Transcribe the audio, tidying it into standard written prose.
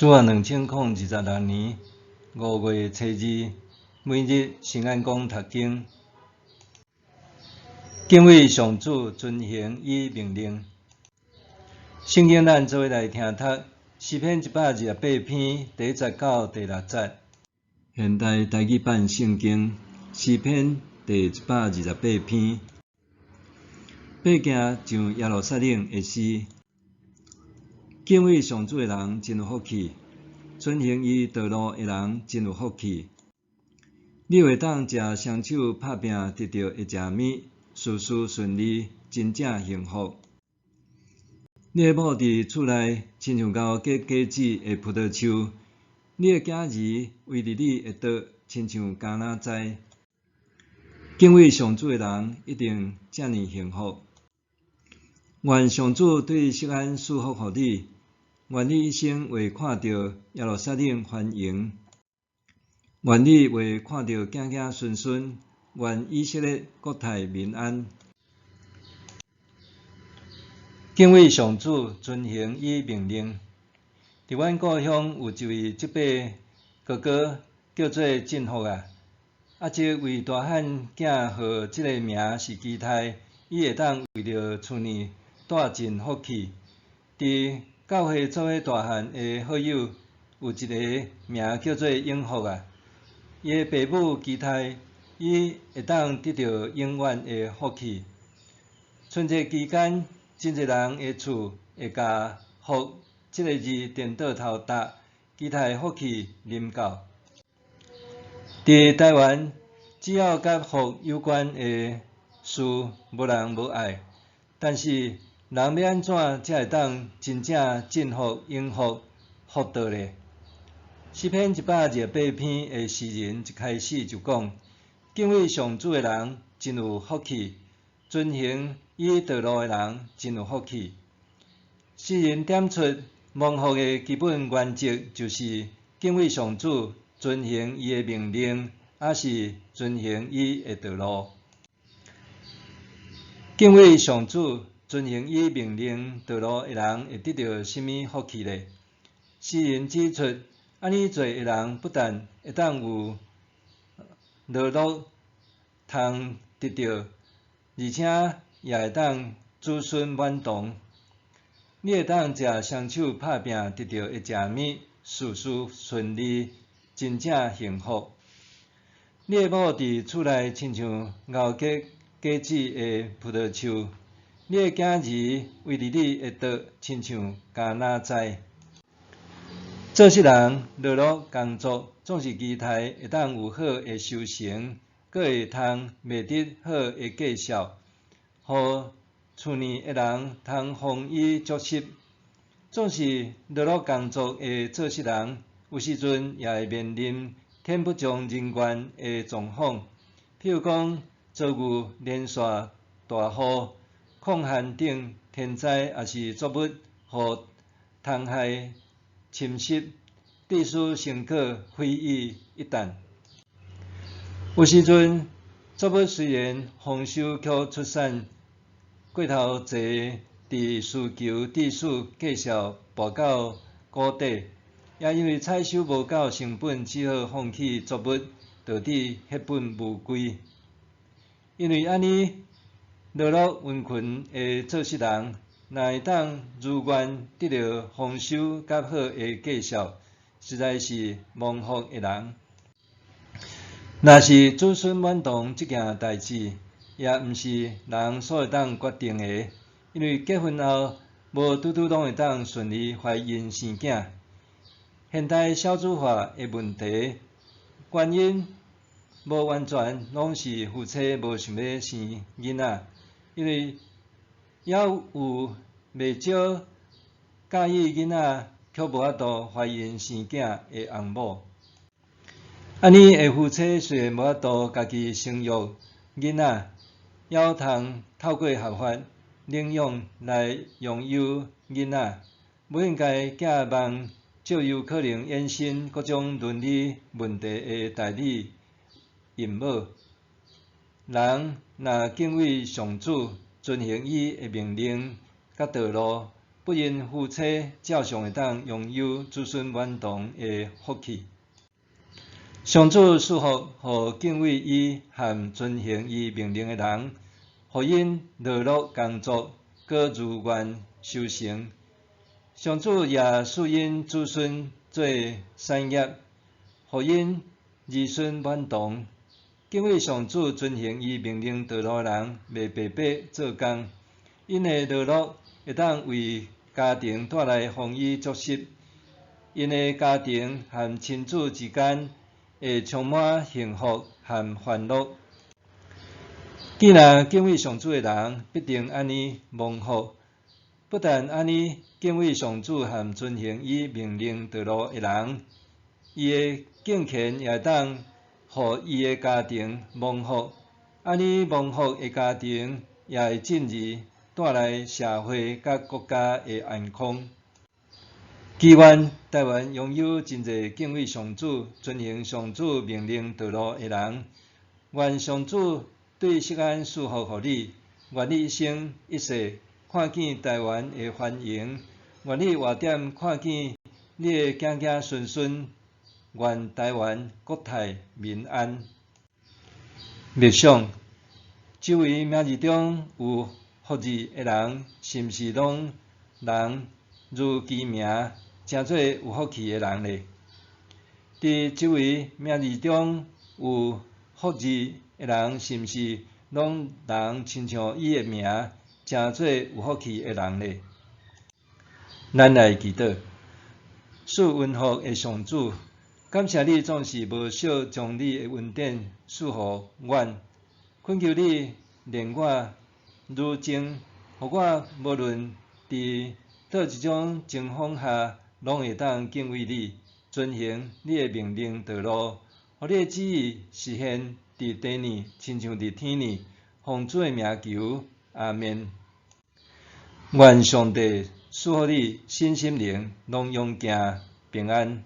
主後2026年5月初2，每日聖安講讀經，敬畏上主，遵行伊命令。聖經咱做伙來聽讀詩篇128篇第1節到第6節。現代台語版聖經詩篇第128篇，爬行上耶路撒冷的詩。敬畏上主的人真有福氣，遵行伊道路的人真有福氣。你會當藉雙手拍拚得著的食物，事事順利，真正幸福。你的某佇厝內，親像𠢕結果子的葡萄樹；你的囝兒圍佇你的桌，親像橄欖栽。敬畏上主的人一定遮爾幸福。願上主對錫安賜福予你，願你一生會看著耶路撒冷繁榮，願你會看著子子孫孫，願以色列國泰民安。敬畏上主，遵行伊命令。佇阮故鄉有一位叔伯哥哥，叫做進福啊。啊，這位大漢囝號這个名是期待伊會當為著厝內帶進福氣。佇教會做伙大漢的好友有一个名叫做永福啊。伊的爸母期待伊會當得著永遠的福氣。春節期間，真濟人的厝會共福這个字顛倒頭貼，期待福氣臨到。佇台灣，只要佮福有關的事，無人無愛。但是，人欲按怎才會當真正進福、永福、福到呢？詩篇128篇的詩人一開始就講：敬畏上主的人真有福氣，遵行伊道路的人真有福氣。詩人點出蒙福的基本原則，就是敬畏上主，遵行伊的命令，抑是遵行伊的道路。敬畏上主，遵行伊命令道路的人會得著啥物福氣呢？詩人指出，按呢做的人不但會當有樂樂通得著，而且也會當子孫滿堂。你會當藉雙手拍拚得著的食物，事事順利，真正幸福。你的某佇厝內親像𠢕結果子的葡萄樹，你的囝兒圍佇你的桌，親像橄欖栽。做事人勞碌工作，總是期待會當有好的收成，閣會通賣得好的價數，予厝內的人通豐衣足食。總是勞碌工作的做事人，有時陣也會面臨天不從人願的狀況，譬如講遭遇連續大雨、礦旱等天災，抑是作物予蟲害侵襲，致使成果毀於一旦。有時陣作物雖然豐收，卻出產過頭濟，佇需求致使價數跋到谷底，也因為採收無夠成本，只好放棄作物，導致血本無歸。因為按呢，勞碌殷勤的做事人，若會當如願得著豐收佮好的價數，實在是蒙福的人。若是子孫滿堂這件代誌，也毋是人所會當決定的，因為結婚後，無拄拄攏會當順利懷孕生囝。現代少子化的問題，原因無完全攏是夫妻無想欲生囡仔，因為猶有袂少佮意囡仔，卻無法度懷孕生囝的翁某。按呢的夫妻雖然無法度家己生育囡仔，猶通透過合法領養來擁有囡仔，無應該寄望藉由可能衍生各種倫理問題的代理孕母。人若敬畏上主，遵行伊的命令佮道路，不因夫妻照常會當擁有子孫滿堂的福氣。上主賜福予敬畏伊和遵行伊命令的人，予𪜶勞碌工作，閣如願收成。上主也賜𪜶子孫做產業，予𪜶兒孫滿堂。敬畏上主、遵行伊命令道路的人，袂白白做工，𪜶的勞碌會當為家庭帶來豐衣足食，𪜶的家庭和親子之間會充滿幸福和歡樂。既若敬畏上主的人，必定按呢蒙福。不但按呢，敬畏上主和遵行伊命令道路的人，伊的敬虔也會當予伊的家庭蒙福。按呢蒙福的家庭，也會進而帶來社會佮國家的安康。祈願台灣擁有真濟敬畏上主、遵行上主命令道路的人。願上主對錫安賜福予你，願你一生一世看見台灣的繁榮，願你活踮看見你的囝囝孫孫，願台灣國泰民安。默想，周圍名字中有福字的人，是毋是攏人如其名，成做有福氣的人咧？佇周圍名字中有福字的人，是毋是攏人親像伊的名，成做有福氣的人咧？咱來祈禱，賜恩福的上主，感謝你總是無惜將你的恩典賜予阮，懇求你憐我女精，予我無論佇佗一種情況下，攏會當敬畏你，遵行你的命令道路，予你的旨意實現佇地呢，親像佇天呢。奉主的名求，阿們。願上帝賜予你身心靈攏勇健平安。